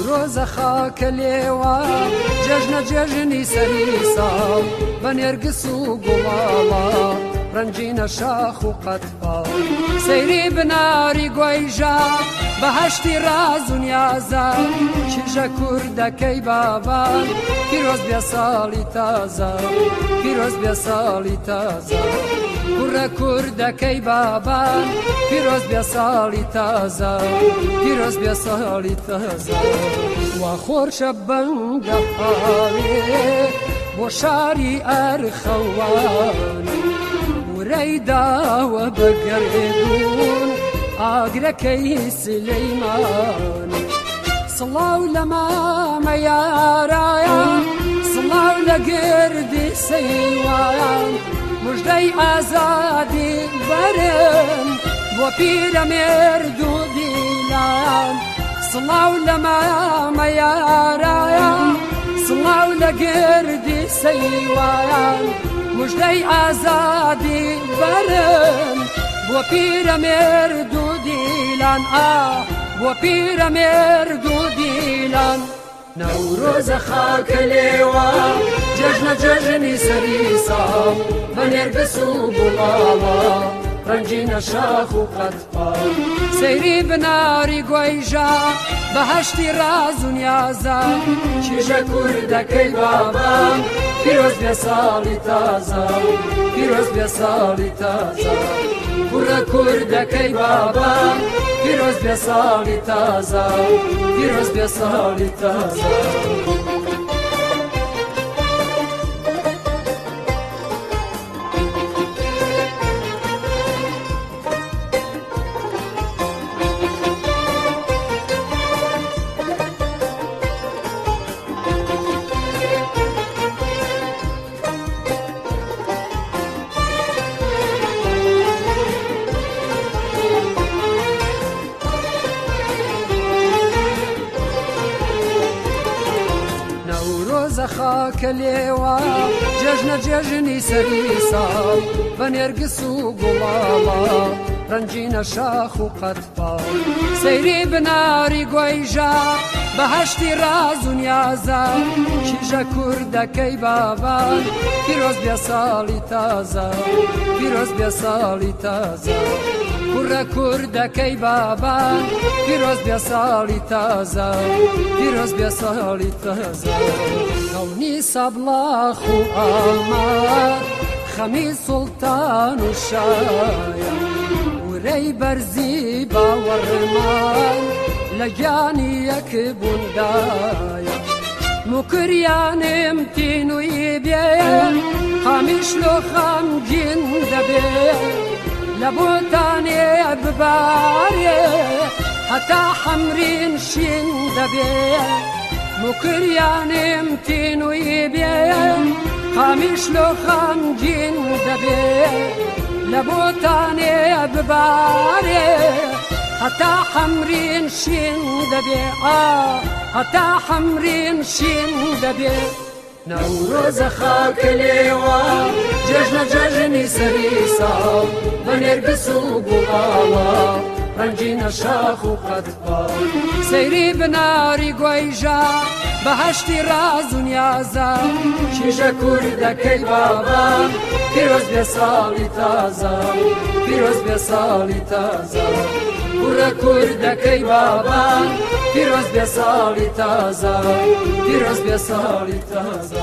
نەورۆزە خاکە لێوە جەژنە جەژنی سەری ساڵ بە نێرگس و گوڵاڵە ڕەنگینە شاخ و قەتپاڵ سەیری بناری گۆیژە بەهەشتی ڕاز و نیازە چیژە کوردەکەی بابان پیرۆز بێ ساڵی تازە پیرۆز بێ ساڵی تازە کوڕە کوردەکەی بابان پیرۆز بێ ساڵی تازە پیرۆز بێ ساڵی تازە وا خۆشە بەنگە هاوێ بۆ شاری ئەرخەوان ورەی داوە بەگەردوون ئاگرەکەی سلەیمان سڵاو لە مامە یارایە سڵاو لە گردی سەیوان مژدەی ئازادی بەرن بۆ پیرەمێرد و دیلان سڵاو لە مامە یارایە سڵاو لە گردی سەیوان مژدەی ئازادی بەرن بۆ پیرەمێرد و دیلان ئا بۆ پیرەمێرد و دیلان نەورۆزە خاکە لێوە جەژنە جەژنی سەری ساڵ بە نێرگس و گوڵاڵە ڕەنگینە شاخ و قەتپاڵ سەیری بناری گۆیژە بەهەشتی ڕاز و نیازە چیژە کوردەکەی بابان پیرۆز بێ ساڵی تازە پیرۆز بێ ساڵی تازە کوڕە کوردەکەی بابان پیرۆز بێ ساڵی تازە پیرۆز بێ ساڵی تازە. نەورۆزە خاکە لێوە جەژنە جەژنی سەری ساڵ بە نێرگس و گوڵاڵە ڕەنگینە شاخ و قەتپاڵ سەیری بناری گۆیژە بەهەشتی ڕاز و نیازە چیژە کوردەکەی بابان پیرۆز بێ ساڵی تازە پیرۆز بێ ساڵی تازە کوڕە کوردەکەی بابان پیرۆز بێ ساڵی تازە پیرۆز بێ ساڵی تازە کەونی سەبڵاخ و ئامار خەمی سوڵتان و شایە ورەی بەرزی باوەڕمان لە گیانی یەک بووندایە مکریانم تینووی بێ قامیشلۆ خەمگین دەبێ لە بۆتانێ ببارێ هەتا حەمرین شین دەبێ مکریانم تینووی بێ قامیشلۆ خەمگین دەبێ لە بۆتانێ ببارێ هەتا حەمرین شین دەبێ ئا هەتا حەمرین شین دەبێ. نەورۆزە خاکە لێوە جەژنە جەژنی سەری ساڵ بە نێرگس و گوڵاڵە ڕەنگینە شاخ و قەتپاڵ سەیری بناری گۆیژە بەهەشتی ڕاز و نیازە چیژە کوردەکەی بابان پیرۆز بێ ساڵی تازە پیرۆز بێ ساڵی تازە کوڕە کوردەکەی بابان پیرۆز بێ ساڵی تازە پیرۆز بێ ساڵی تازە.